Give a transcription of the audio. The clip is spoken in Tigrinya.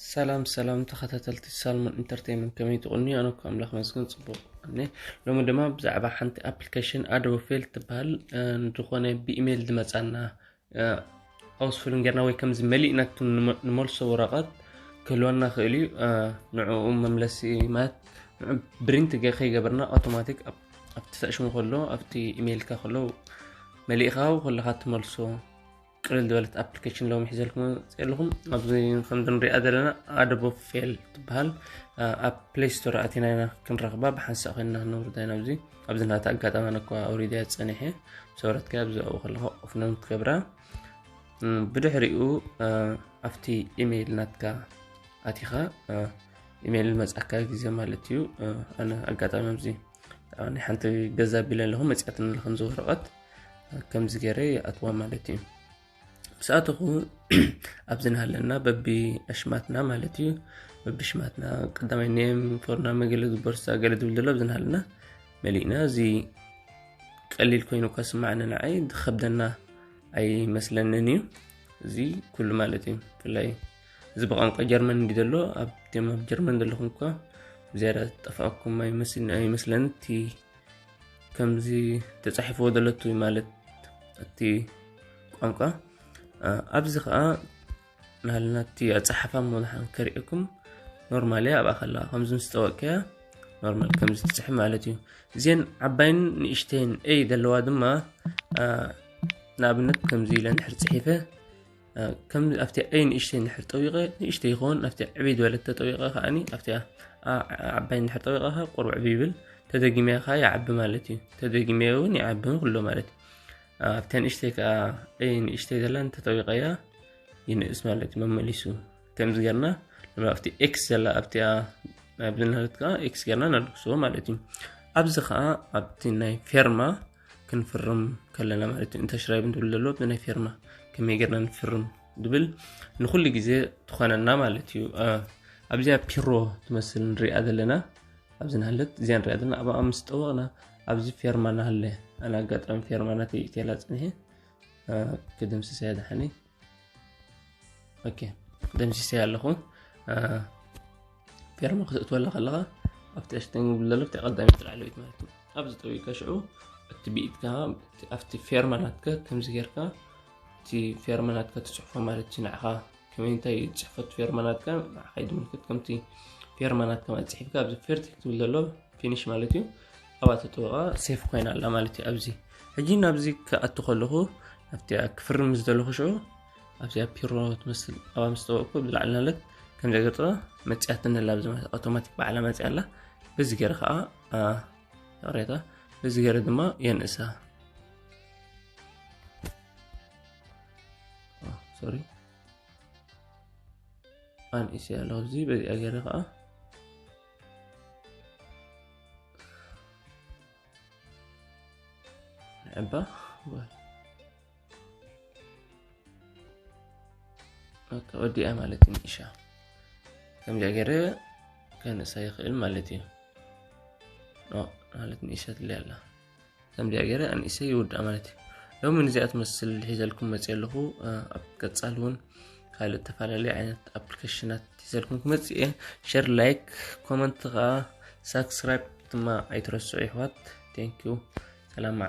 ሰላም ሰላም ተኸታተልቲ ሳልሞን ኢንተርቴይንመንት፣ ከመይ ትቕንዩ? ኣነ እኮ ኣምላኽ መስገን ጽቡቕ እኔ። ሎሚ ድማ ብዛዕባ ሓንቲ ኣፕሊኬሽን ኣዶቦ ፌል ትበሃል፣ እ፣ ዝኾነ ብኢሜይል ዝመጻና፣ እ፣ ኣውስፍልን ጌርና ወይ ከምዚ መሊእና ንመ-፣ ንመልሶ ወረቐት ክህልወና ክእል እዩ። እ፣ ንዕኡ መምለሲ ማለት ንዑ ብሪንት ገ-፣ ከይገበርና ኣውቶማቲክ ኣብ-፣ ኣብቲ ተእሽሙ ከሎ፣ ኣብቲ ኢሜይልካ ከሎ መሊእኻ ከለኻ ትመልሶ ቅልል ዝበለት ኣፕሊኬሽን ሎሚ ሒዘልኩም መፅእ ኣለኹም። ኣብዚ ከምዚ ንሪኣ ዘለና ኣዶቦ ፌል ትበሃል፣ እ፣ ኣብ ፕሌይ ስቶር ኣቲና ኢና ክንረኽባ፣ ብሓንሳእ ኮይንና ክነውርዳ ኢና። ኣብዚ ኣብዚ ናታ ኣጋጣሚ ኣነ እኳ ኣውሪደያ ፀኒሐ፣ ምስ ኣውረድካያ ኣብዚ ኣብኡ ከለኻ ኦፍ ኖን ትገብራ። እም፣ ብድሕሪኡ፣ እ፣ ኣብቲ ኢሜይል ናትካ ኣቲኻ፣ እ፣ ኢሜይል መጻካ ግዜ ማለት እዩ። እ፣ ኣነ ኣጋጣሚ ኣብዚ ናይ ሓንቲ ገዛ ቢለ ኣለኹ፣ መጺኣትኒ ኣለኹ ከምዚ ወረቐት፣ እ፣ ከምዚ ገይረ ይኣትዋ ማለት እዩ። ምስ ኣተኹ ኣብዚ ንሃለና በቢ ኣሽማትና ማለት እዩ፣ በቢ ሽማትና ቀዳማይ ኔም፣ ፎርና፣ መገለ ቦርሳ፣ ገለ ዝብል ዘሎ ኣብዚ ንሃለና መሊእና። እዚ ቀሊል ኮይኑ እኳ ስማዕኒ ንዓይ ዝኸብደና ኣይመስለንን እዩ። እዚ ኩሉ ማለት እዩ። ብፍላይ እዚ ብቋንቋ ጀርመን እንዲ ዘሎ፣ ኣብ ቴማ ኣብ ጀርመን ዘለኹም እኳ ብዝያዳ ዝጠፍኣኩም ኣይመስል-፣ ኣይመስለንን። እቲ ከምዚ ተጻሒፍዎ ዘሎ እቲ ማለት እቲ ቋንቋ፣ እ፣ ኣብዚ ኸኣ ንሃልና እቲ ኣጸሓሕፋ ምብዛሕ ከርእየኩም። ኖርማል እያ፣ ኣብኣ ከላ ከምዚ ምስ ጠወቅካያ ኖርማል ከምዚ ትጽሕፍ ማለት እዩ። እዚአን ዓባይን ንእሽተይን ኤይ ዘለዋ ድማ፣ እ፣ ንኣብነት ከምዚ ኢለ እንድሕር ጽሒፈ፣ እ፣ ከም ኣብቲ ኤይ ንእሽተይ እንድሕር ጠዊቐ ንእሽተይ ይኸውን፣ ኣብቲ ዕብይ ዝበለት ተጠዊቐ ከኣኒ ኣብቲ ኣ-፣ ዓባይ እንድሕር ጠዊቐ ከኣ ቁሩብ ዕብይ ይብል። ተደጊመያ ከኣ ይዓቢ ማለት እዩ። ተደጊመያ እውን ይዓቢ ኩሎ ማለት እዩ። እ፣ ኣብቲ ንእሽተይ ከኣ ኤይ ንእሽተይ ዘላ እንተጠዊቐያ ይንእስ ማለት እዩ መመሊሱ። ከምዚ ጌርና ድማ ኣብቲ ኤክስ ዘላ ኣብቲኣ፣ ኣብዚ ናለት ከኣ ኤክስ ጌርና ነድግስዎ ማለት እዩ። ኣብዚ ከኣ ኣብቲ ናይ ፌርማ ክንፍርም ከለና ማለት እዩ። እንተሽራይብ እንድብል ዘሎ ብናይ ፌርማ ከመይ ጌርና ንፍርም ድብል ንኹሉ ግዜ ትኾነና ማለት እዩ። እ፣ ኣብዚኣ ፒሮ ትመስል ንሪኣ ዘለና፣ ኣብዚ ናለት እዚኣ ንሪኣ ዘለና፣ ኣብኣ ምስ ጠወቕና ኣብዚ ፌርማ ናሃለ፣ ኣነ ኣጋጣሚ ፌርማ ናተይ እትየላ ጽኒሐ፣ እ፣ ክድምስሰያ ደሓነይ። ኦኬ፣ ደምሲሰያ ኣለኹ። እ፣ ፌርማ ክትእትወላ ከለኻ ኣብቲ ኣሽተን ዝብል ዘሎ ኣብቲ ቀዳመይቲ ላዕለወይቲ ማለት እዩ። ኣብዚ ጠዊቅካ ሽዑ እቲ ብኢድካ ኣብቲ ፌርማ ናትካ ከምዚ ጌርካ እቲ ፌርማ ናትካ ትጽሕፎ ማለት እዩ። ንዓኻ ከመይ እንታይ እዩ ጽሕፈት ፌርማ ናትካ ንዓኻ እዩ ዝምልከት። ከምቲ ፌርማ ናትካ ማለት ጽሒፍካ ኣብዚ ፌርቲክ ትብል ዘሎ ፊኒሽ ማለት እዩ። ኣብኣ ተጥወቓ ሴፍ ኮይና ኣላ ማለት እዩ። ኣብዚ ሕጂ ናብዚ ክኣቱ ከለኹ ኣብቲ ክፍርም ምስ ዘለኹ ሽዑ ኣብዚኣ ፒሮ ትመስል ኣብኣ ምስ ጠወቕኩ ብላዕሊ ናለት ከምዚኣ ገርጥዋ መፅያትኒ ኣላ። ኣብዚ ማለት ኣውቶማቲክ ባዕላ መፅያ ኣላ። በዚ ገይረ ከዓ፣ አ፣ ይቕሬታ፣ በዚ ገይረ ድማ የንእሳ። ኦ፣ ሶሪ። ኣንኢሰ ኣለኹ። እዚ በዚኣ ገይረ ከዓ ንዕባ። ኦኬ፣ ወዲኣ ማለት እዩ። ንእሻ ከምዚኣ ገይረ ከንእሳ ይኽእል ማለት እዩ። ኖ፣ ማለት ንእሻ ትለይ ኣላ። ከምዚኣ ገይረ ኣንእሰ ይውዳእ ማለት እዩ። ሎሚ ንዚኣ ትመስል ሒዘልኩም መፅእ ኣለኹ። እ፣ ኣብ ቀፃል እውን ካልእ ዝተፈላለዩ ዓይነት ኣፕሊኬሽናት ሒዘልኩም ክመፅእ እየ። ሸር፣ ላይክ፣ ኮመንት ከዓ ሳብስክራይብ ድማ ኣይትረስዑ ይሕዋት። ቴንኪዩ። ሰላም መዓልቲ።